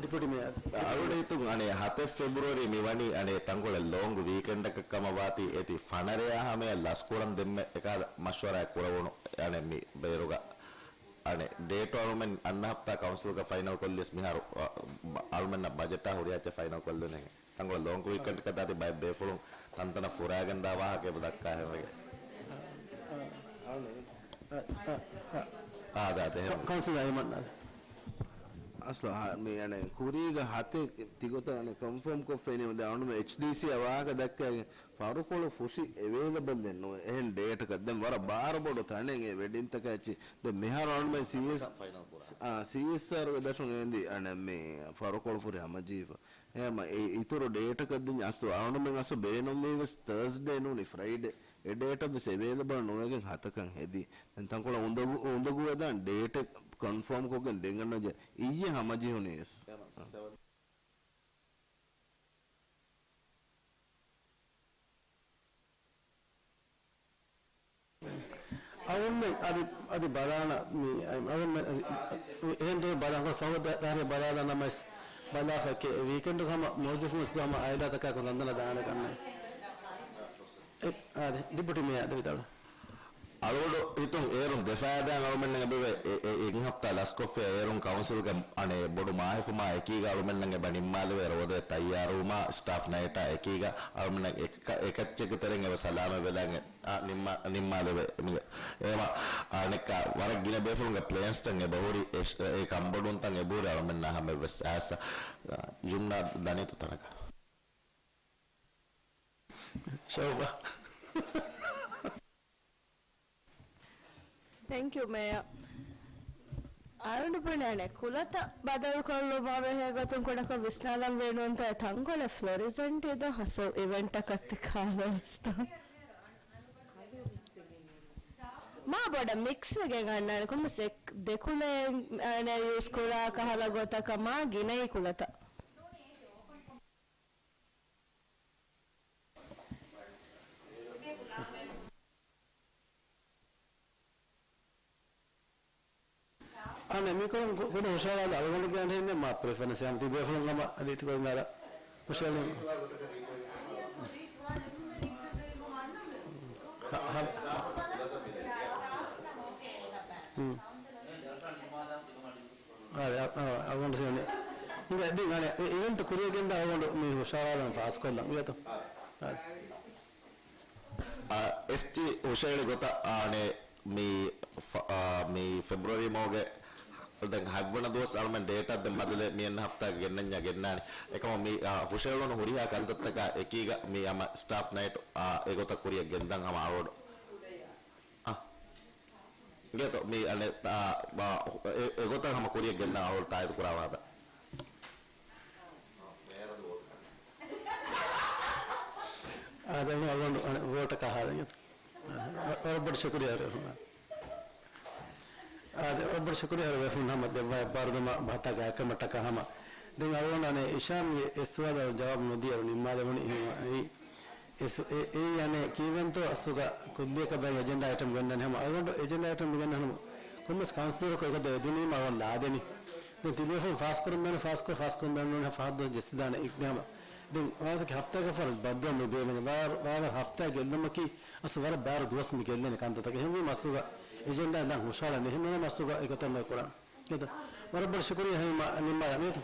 ޑިޕިއުޓީ މޭޔަރ. އަޅުގަނޑު ހިތުން އަނެއް ހަތެއް ފެބްރުއަރީ މިވަނީ އަނެއް ތަންކޮޅެއް ލޯންގް ވީކެންޑަކަށް ކަމަށް ވާތީ އޭތި ފަނަރަޔާ ހަމަޔަށް ލަސްކުރަން ދެންމެ އެކަހަލަ މަޝްވަރާއެއް ކުރެވުނު އަނެއް މި ބޭރުގަ އަނެއް ޑޭޓު އަޅުމެން އަންނަ ހަފްތާ ކައުންސިލްގަ ފައިނަލް ކޮށްލިޔަސް މިހާރު އަ، އަޅުމެންނަށް ބަޖެޓާ ހުރިހާ އެއްޗެއް ފައިނަލް ކޮށްލެވޭނެ. ތަންކޮޅެއް ލޯންގް ވީކެންޑް ކަން ދާތީ ބައެއް ބޭފުޅުން ތަންތަނަށް ފުރާގެން ދާ ވާހަކަ އެބަ ދައްކާ ހެންވެގެން. އާ، ދާތެ ހެން. ކައުންސިލް އައިމަން. އަސްލު މި އަނެއް ކުރީގަ ހަތެއް ތިގޮތަށް އަނެއް ކޮންފާމް ކޮށްފައިނީ އެއްޗްޑީސީ އަށް ވާހަކަ ދައްކައިގެން ފަރުކޮޅު ފުށި އެވޭލަބަލް ދެން ނުވޭ. އެހެން ޑޭޓަކަށް ދެން ވަރަށް ބާރުބޮޑު ތަނެއް އެ ވެޑިންތަކަށް އެއްޗި. ދެން މިހާރު އަޅުމެން ސީއެސް، އާ، ސީއެސްއާރުގެ ދަށުން އެނދި އަނެއް މި ފަރުކޮޅު ފުށި ހަމަޖެހިފަ. އެހެން އިތުރު ޑޭޓަކަށް ދިން އަސްލު އަޅުމެން އަސްލު ބޭނުންވީ ވެސް ތާސްޑޭ ނޫނީ ފްރައިޑޭ. އެ ޑޭޓަށް ވެސް އެވޭލަބަލް ނުވެގެން ހަތަކަށް ހެދީ. ދެން ތަންކޮޅެއް އުނދަގޫ، އުނދަގޫވެދާން ޑޭޓެއް ކޮންފާމް ކޮށްގެން ދެން އަންނަ ޖެ އިއްޔެ ހަމަޖެހުނީ ވެސް. އަޅުގަނޑުމެން އަދި، އަދި ބަލާނަ މި، އަޅުގަނޑުމެން އަދި އެހެން ދެން ބަލާނަ ފަހު ދާ-، ދާރި ބަލާލާ ނަމަވެސް ބަލާފަ ކެ ވީކެންޑު ހަމަ މުވައްޒަފުން ވެސް ހަމަ އާއިލާތަކާ ކޮން ލަންދަނަ ދާނެ ކަންނޭ. އެ، އާދެ، ޑިޕުޓީ މޭޔަރ އަދި ވިދާޅު. އަޅުގަނޑު ހިތުން އޭރުން ދެ ފައިދާ އަޅުމެންނަށް އެބަވޭ އެ، އެ، އެއް ހަފްތާ ލަސްކޮށްފައި އޭރުން ކައުންސިލްގެ އަނެއް ބޮޑު މާހިފުމާ އެކީގަ އަޅުމެންނަށް އެބަ ނިންމާލެވޭ ރޯދަ ތައްޔާރުވުމާ ސްޓާފް ނައިޓާ އެކީގަ އަޅުމެންނަށް އެކަ-، އެކައްޗެއްގެ ތެރެއިން އެބަ ސަލާމަތް ވެލާނގެ، އާ، ނިންމާ-، ނިންމާލެވޭ. އެމަ-، އާނެއްކާ ވަރަށް ގިނަ ބޭފުޅުންގެ ޕްލޭންސްތައް އެބަހުރި އެ، އެ ކަންބޮޑުވުންތައް އެބަހުރި އަޅުމެންނާ ހަމައެއްވެސް އައިސް، އާ، ޖުމްނާ ދަނީތު ތަނަކަށް. ޝޯބާ. ތެންކް ޔޫ، މޭޔަރ. އަޅުގަނޑު ބުނާނެ، ކުލަތައް ބަދަލުކޮށްލުމާ ބެހޭ ގޮތުން ކުޑަކޮށް ވިސްނާލަން ބޭނުންތައް ތަންކޮޅެއް ފްލޮރިސަންޓް އިދޯ ހަސޯ އިވެންޓަކަށް ތި ކާލޯސްތޯ؟ މާ ބޮޑަށް މިކްސް ވެގެން އަންނާނެ. ކޮންމެސް ދެ ކުލައެއް އަނެއް ޔޫސް ކުރާ ކަހަލަ ގޮތަކަށް މާ ގިނައީ ކުލަތައް. އަނެއް މިކޮޅުން ކު-، ކުޑަ ހުށަހަޅާލަ އަޅުގަނޑުގެ އަނެއް މާ ޕްރެފަރެންސް ހަމަ ތި ބޭފުޅުން ހަމަ ރީތިކޮޅުން އަރަ ހުށަހެޅި. ހަ-، ހަ-، ހުން. އާ، އާ، އަޅުގަނޑު ސިޔަނި. އިނގޭ، ދެން އަނެއް އިވެންޓް ކުރިއަށް ގެންދާ އަޅުގަނޑު މި ހުށަހަޅާލަން ފާސްކޮށްލަން. އިވޭތޯ؟ އާ، އެސްޓީ ހުށަހެޅި ގޮތަށް އާނެ މި ފަ-، އާ، މި ފެބްރުއަރީ މަހުގެ ދެން ހަތްވަނަ ދުވަސް އަޅުމެން ޑޭޓަށް ދެން ބަދަލެ މި އަންނަ ހަފްތާގަ ގެންނަންޏާ ގެންނާނެ. އެކަމަ މި، އާ، ހުށަހެޅުނު ހުރިހާ ކަންތައްތަކާ އެކީގަ މި ހަމަ ސްޓާފް ނައިޓް، އާ، އެގޮތަށް ކުރިއަށް ގެންދަން ހަމަ އަޅުގަނޑު. އާ. އިނގޭތޯ މި އަނެއް، އާ، އެ، އެގޮތަށް ހަމަ ކުރިއަށް ގެންނަ އަޅު ތާއީދު ކުރާ ވާހަކަ. އާ، ދެން އަޅުގަނޑު އަނެއް ވޯޓަކަށް ހާދަން. ވަރަށް ބޮޑަށް ޝުކުރިޔާ ވެފުން. އާ، ވަރަށް ބޮޑަށް ޝުކުރިޔާ ވެފުން ހަމަ ދެއްވާ ބާރުދަމާ ބަހައްޓާ ގާތްކަމަށްޓަކާ ހަމަ. ދެން އަޅުގަނޑު އަނެއް އިޝާމްގެ އެ ސުވާލަށް ޖަވާބު ނުދީ އަޅު ނިންމާލެވުނީ. އެ، އެ، އެއީ އަނެއް ކީއްވެންތޯ އަސްލުގަ ކުއްލިއަކަށް ބައެއް އެޖެންޑާ އައިޓަމް ގެންދަނީ ހަމަ އަޅުގަނޑު އެޖެންޑާ އައިޓަމް ގެންދަނީ ހަމަ ކޮންމެސް ކައުންސިލަރަކު އެގޮތަށް އެދުނީމަ އަޅުގަނޑު ލާދެނީ. ދެން ތިބޭފުޅުން ފާސްކުރަން ބޭނުން ފާސްކޮށް، ފާސްކުރަން ބޭނުން ފަހަތް ދުވަސް ޖެއްސިދާނެ އިނގޭ ހަމަ. ދެން އަވަސް ހަފްތާގެ ފަހަރު ބައްދުވަ މި ބޭނުން ވާ-، ވާވަރު ހަފްތާ ގެއްލުމަކީ އަސްލު ވަރަށް ބާރު ދުވަސް މި ގެއްލެނީ ކަންތައްތަކެއް. އެހެންވީމަ އަސްލުގަ އެޖެންޑާ ދާން ހުށަހަޅަނީ. އެހެންނޫނަމަ އަސްލުގަ އެގޮތަށް ނުކުރަން. އެތަ، ވަރަށް ބޮޑަށް ޝުކުރިޔާ ހަމަ ނިންމާލަން އެތަ.